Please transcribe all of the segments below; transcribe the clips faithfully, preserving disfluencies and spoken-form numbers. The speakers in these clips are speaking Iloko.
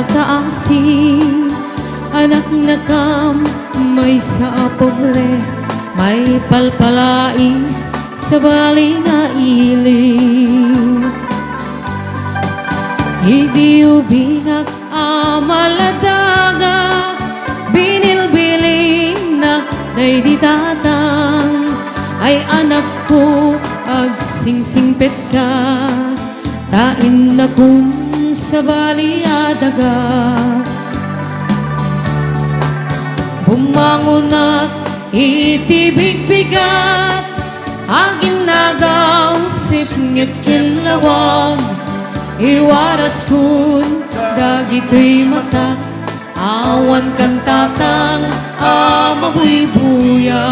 Taasi, anaknakam, maysa a pobre, maipalpalais, sabali nga ili. Idi ubinak a maladaga, binilbilinnak daydi tatang, ay anakko, agsingsingpetka, ta innakon sabali a daga. Bumangonak iti bigbigat, aginagaw sipnget ken lawag, iwaraskon dagitoy matak, awan kan tatang a mabuybuya.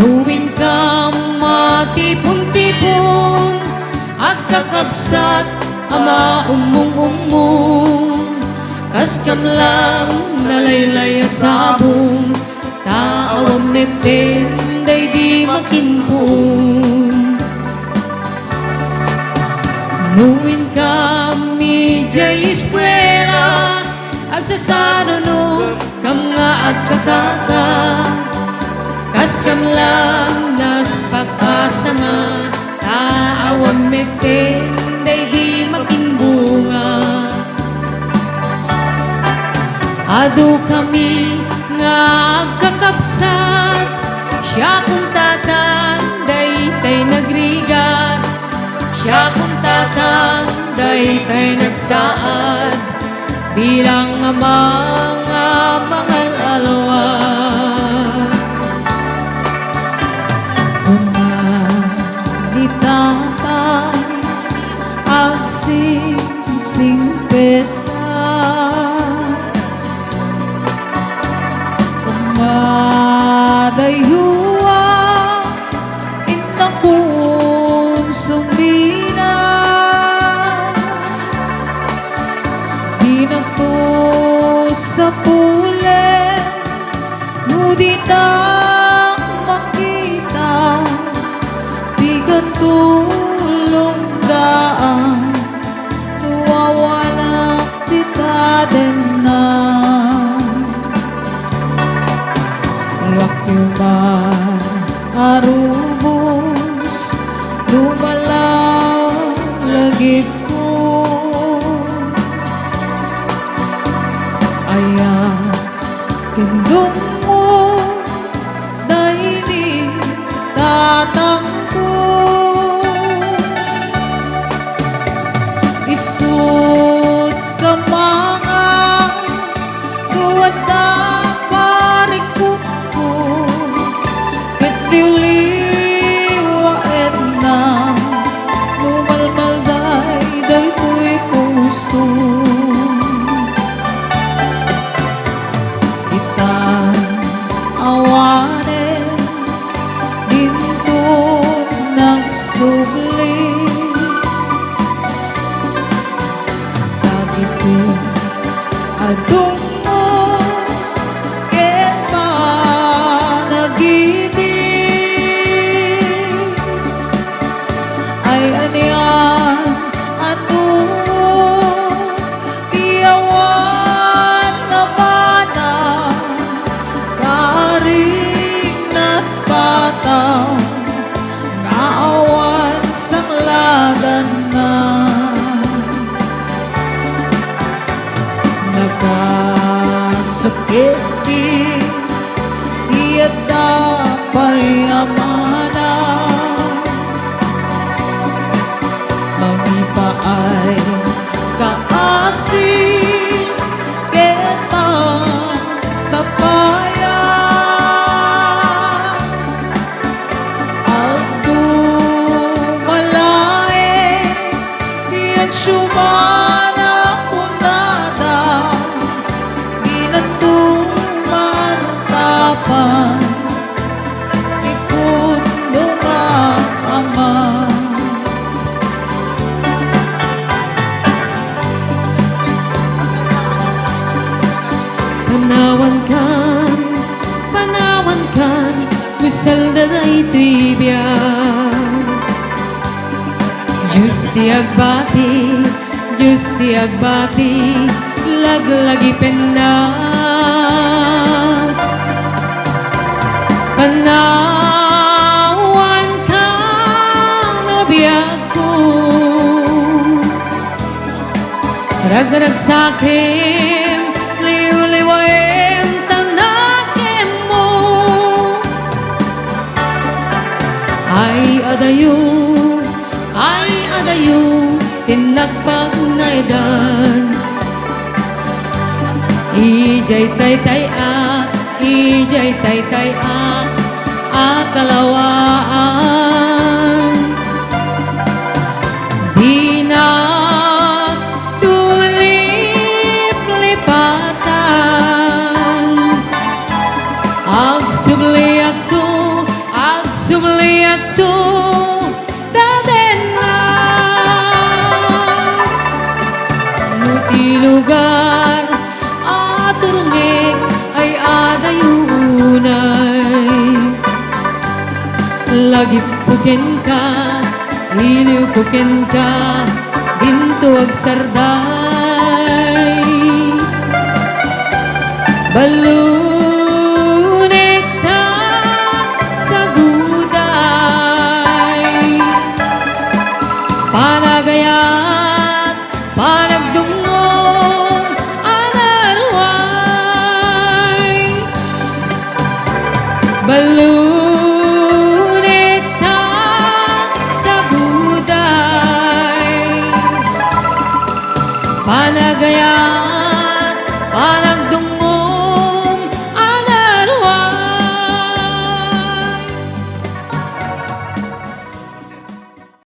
No inkam matipon-tipon, agkakabsat a maummong-ummong, kas kamlang nalaylay a sabong, ta awan metten daydi makinpon. No inkam idiay eskuela, agsasarunok kam nga agkakaka, kas kamlang naspak a sanga, ta awan metten daydi makinbunga. Adu kami nga agkakabsat, siakon tatang daytay nagrigat, siakon tatang daytay nagsaad, bilang ama nga mangal-alwa. Kuna ni tatang, agsingsingpet Madayo a innakon sumina, dinakto sapulen no dinak makita, ti katulongdaan. No awanak ti tadenna, wakyo man a rubos, dumalaw lagipko. Aya ken dungmo, daydi tatangko. Isut' ka manga, duadda parikutko, ket liwliwaenna, no malmalday daytoy puso. Ita awanen dinton nagsubli dagiti adunmo ken panagibig. Ay anian a tuo ti awan nabanag, karing natpataw nga awan sanglaganna. Nakasakit ti adda pay a mana, mangipaay kaasi ket mangtapaya. Agdumalaen ti agsiumana kunada, dinanto mangtapay ti pudno nga ama. Panawankan, panawankan, usalda daytoy biag. Dios ti agbati, Dios ti agbati, laglagipennak. Panawanka no biagko. Ragragsakem, liwliwaem, ta nakemmo. Ay adayo, ay adayo, ti nagpagnaedan. Idiay taytay-ak, idiay taytay-ak a kalawaan. Dinak tuliplipatan. Agsubliakto, agsubliakto, ta dennak. No ti lugar a turongek ay adayo unay, lagipko kenka, iliwko kenka, dinto agsarday. Ballonekta saguday. Panagayat, panagdumngong a naruay. Ballonekta saguday. Panagayat,